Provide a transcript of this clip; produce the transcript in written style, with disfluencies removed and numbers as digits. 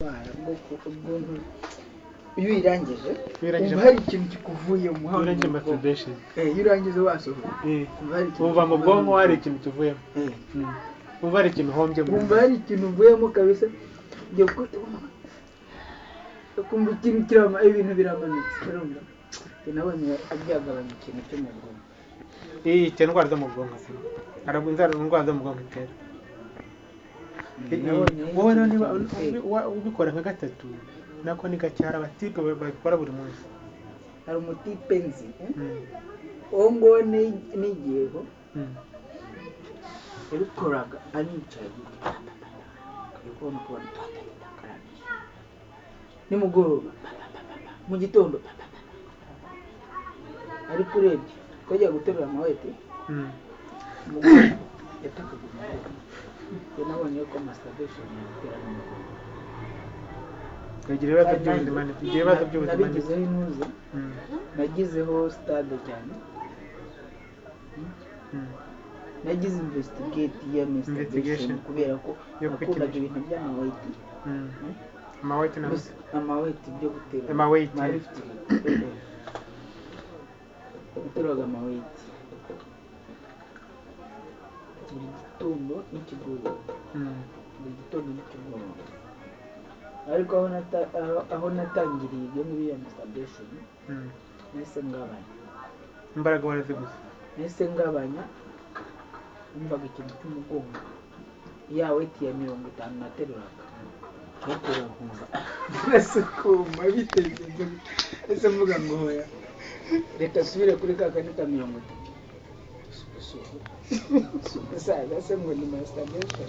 Indwara bwo ubwonko, iyo uyirangije Iyo urangije wumva hari ikintu kikuvuyemo iyo hano urangije mu bwonko. Masturbation. Iyo urangije wasohoye, wumva hari ikintu wumva mu kikuvuyemo. Bwonko hari ikintu kivuyemo. Wumva hari ikintu uhombye mu Wumva hari ikintu uvuyemo kabisa, ugiye ukumva ikintu kirama, ibintu biramanutse. Urumva, njye nabonye byagabanya ikintu cyo mu bwonko. Iyi itera indwara zo mu bwonko se? Hari indwara zo mu bwonko itera. Nabonye Wowe rero ikintu niba kimutera. Ubikora nka gatatu, nako ni gake. Hari abatipe babikora buri munsi. Hari umutipe nzi, eh? Mm. Uwo nguwo nigiyeho, yabikoraga anicaye gutya, akajya kubona ukubona karangije nimugoroba, mu gitondo. Ariko urebye twajya guterura amaweti, umugongo yatakaga umugongo. Njye nabonye ko masturbation yatera n'umugongo. Igira ibibazo by'ubuzima, igira ibibazo by'ubuzima. Nabigizeho intuza, nagizeho stade cyane. Nagize investigate ya masturbation Investigation. kubera ko Yo nakundaga kwikinisha. ibintu by'amaweti. Amaweti na Gusa amaweti byo guterura. Amaweti. Amalifting. Nateruraga amaweti buri gitondo n'ikigoroba, buri gitondo n'ikigoroba. Ariko aho natangiriye ibyo ngibyo ya masturbation, nahise ngabanya. Imbaraga waraziguze. Nahise ngabanya. Numvaga ikintu cy'umugongo, ya weight ya 50 nateruraga, nkaterura nkumva nasukuma bitekerezo. Ese mvuga ngo hoya, reka nsubire kuri ka kandi ka 30. Saza se ngo ni masturbation?